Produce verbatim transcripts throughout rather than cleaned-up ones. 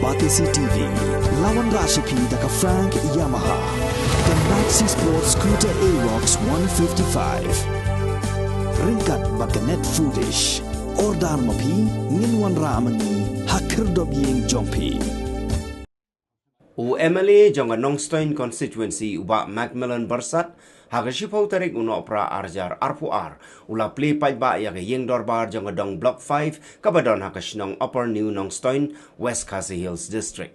Batesi T V, la wanrah sha phi da ka Frank Yamaha, ka Maxi Sport Scooter Aerox one fifty-five. Ryngkat bad ka Net Foodish. Order ma phi, ngin wanrah ma ngi ha khyrdop ïing jong phi. U M L A jong ka Nongstoin Constituency, u Bah Macmillan Byrsat, ha ka shiphew tarik u Nohprah arhajar arphew ar, u la plie paidbah ïa ka ïing dorbar jong ka Dong Block five, kaba don ha ka shnong Upper New Nongstoin, West Khasi Hills District.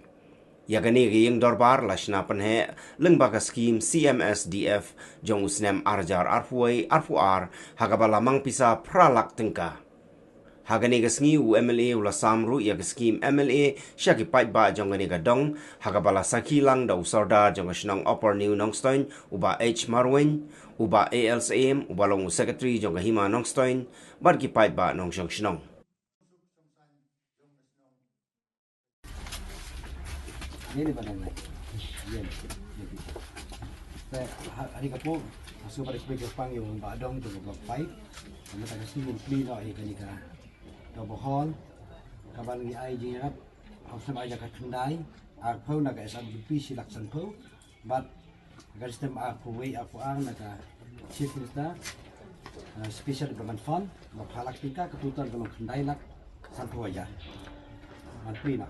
Ïa kane ka ïing dorbar la shna pynheh lyngba ka skhim C M S D F jong u snem arhajar arphew wei arphew ar, ha kaba la mang pisa phra lak tyngka. Ha kane ka sngi u M L A u la sam ruh ïa ka skhim M L A sha ki paidbah jong kane ka dong, ha kaba la sakhi lang da u Sordar jong ka shnong Upper New Nongstoin, u Bah H Marwein, u Bah A L Syiem, uba long u Secretary jong ka Hima Nongstoin, bad ki paidbah nongshong shnong. Ni ni pandang lai. Yen. Te ha, hari ka pok, masuk pada kulit Jepang yang ba dong tu Block five. Kami tak kasi yang pli no ai kani ka. Double hall. Kaban ni ai jingap. Hausa ba aja ka kendai. Arpau na ka S R G P silak sanpau. Bad ka system a kuwei a kuang na ka Chief Minister, uh, Special Development Fund, ba phalak tika ka total ka long khyndai lak sanphew hajar. Ban plie na.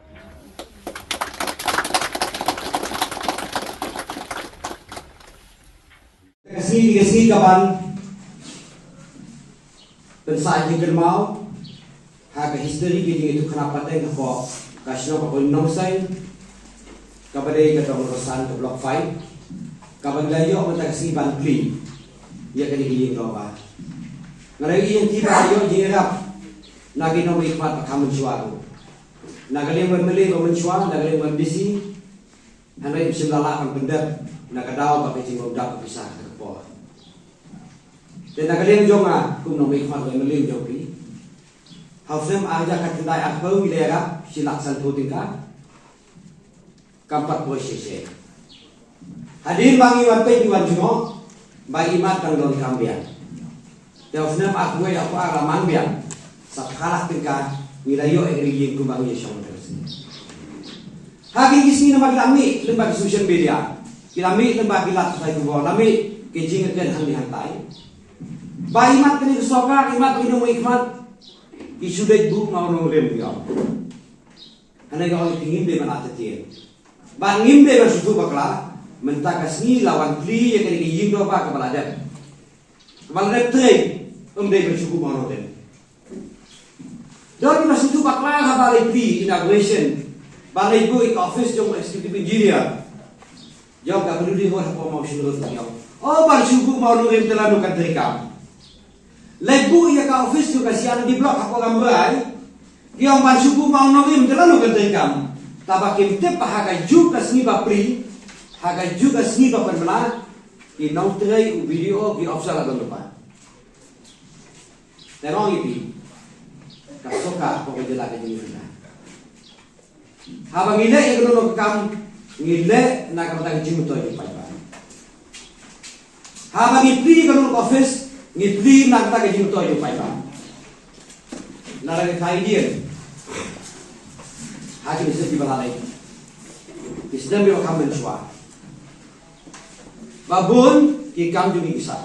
Ka sngi, ka sngi kaban pynsah jingkynmaw ha ka history ki jingïathuhkhana pateng hapoh ka shnong ka Upper Nongstoin, kaba dei ka dong Rosan ka Block five, kaba la ïoh mynta ka sngi ban plie ïa kane ka ïing dorbar. Nga la ïohi ïa ki ba la ïoh jingïarap na ki nongmihkhmat ba kham mynshuwa ruh. Na ka liang ba mlien ba mynshuwa, na ka liang ba busy, hynrei ym shym la lah ban pyndep na ka daw ba ka jingbymdap ka pisa ka por. Te na ka liang jong nga kum nongmihkhmat ba mlien jong phi. Ha u snem arhajar khatkhyndai arphew ngi la ïarap shi lak sanphew tyngka. Kam pat poi shisha. Hadien ba ngi wan peit ngi wan jngoh ba i mat dang don kam biang. Te u snem arphew wei arphew ar la mang biang. Sa phra lak tyngka ngi la ïoh ïa ka ïing kumba ngi ïa shong mynta ka sngi. Ha kine ki sngi namar ki la mih lyngba ki social media, ki la mih lyngba ki lad sohsai khubor, la mih ki jingkren hangne hangtai. Ba i mat kane ka sorkar, i mat kine ki nongmihkhmat, ki shu leit buh mawnongrim ki ong. Hangne ka ong ïa phi ngim dei ban artatien. Ba ngim dei ban sngewthuh bakla, mynta ka sngi la wan plie ïa kane ka ïing dorbar kaba la dep. Kaba la dep trei, ym dei ban shu buh mawnongrim. Don kiba sngewthuh bakla haba la plie inauguration, ba la buh ïa ka office jong u executive engineer. Jong ka Blueridge Road hapoh Mawshynrut la ong, oh, ban shu buh mawnongrim te lano kan treikam. La buh ïa ka office jong ka C R D block hapoh Rambrai. Ki ong ban shu buh mawnongrim te lano kan treikam. Tangba kim tip ba ha kajuh ka sngi ba plie, ha kajuh ka sngi ba pynbna, ki nongtrei, u B D O, ki officer la don lypa. Te nga ong ïa phi, ka sorkar hapoh ka jylla ka jingmynta. Haba ngi leh ïa kano kano ka kam, ngi leh na ka bynta ka jingmyntoi jong u paidbah. Haba ngi plie ïa kano kano ka office, ngi plie na ka bynta ka jingmyntoi jong u paidbah. Lada ngi thait ïa ha kine ki snem kiba la leit, ki snem kiba kham mynshuwa, ba bun ki kam jong ngi ki sah.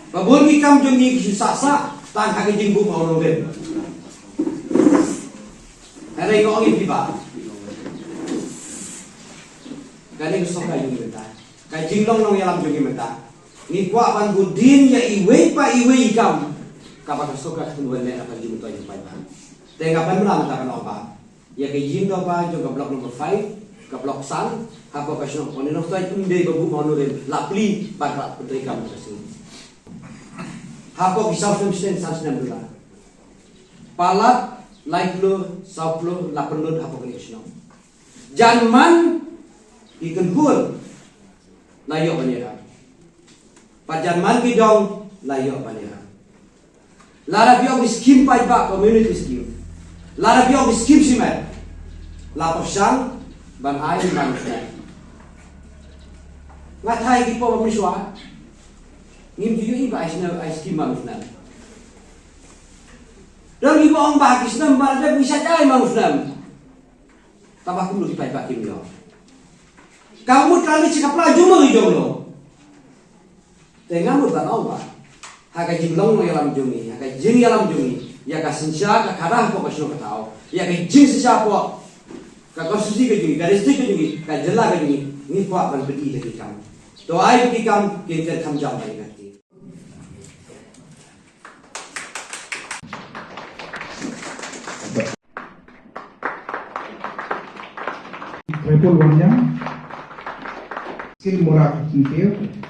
Ba bun ki kam jong ngi ki shu sah sah tang ha ka jingbuh mawnongrim. Hynrei nga ong ïa phi ba kane ka sorkar jong ngi mynta, ka jinglong nongïalam jong ngi mynta, ngi kwah ban bud dien ïa iwei pa iwei i kam kaba ka sorkar ka tymmen leh na ka jingmyntoi jong u paidbah. Te nga pynbna mynta ban ong ba ïa ka ïing dorbar jong ka block number five, ka block san, hapoh ka shnong Upper New Nongstoin, ym dei ba buh mawnongrim, la plie bad la pyntreikam mynta ka sngi. Hapoh ki saw snem, san snem duna, palat lai klur saw klur la pynlut hapoh kane ka shnong. Jan man ki kynhun la ïoh ban ïarap. Bad jan man ki dong la ïoh ban ïarap. Lada phi ong ki skim paidbah, community scheme, lada phi ong ki skim shimet, la pyrshang ban ai man u snem. Nga tharai ki paw ba mynshuwa ngim ju ïohi ba ai snem, ai skim man u snem. Don kiba ong ba ha ki snem ba la dep ngi shait ai man u snem. Taba kumno ki paidbah kim ïoh. Ka mut ka leit sha ka pla jong no jong no. Te nga mut ban ong ba ha ka jinglong ïalam jong ngi, ha ka jingïalam jong ngi ïa ka synshar ka khadar hapoh ka shnong ka thaw, ïa ka jingsynshar hapoh ka constituency ka jong ngi, ka district ka jong ngi, ka jylla ka jong ngi, ngi kwah ban pyni da ki kam. To ai ki kam, ki kam kham jam ba ïa ka ti. Saiful Wanniang, Sil Mora Kharkongpui,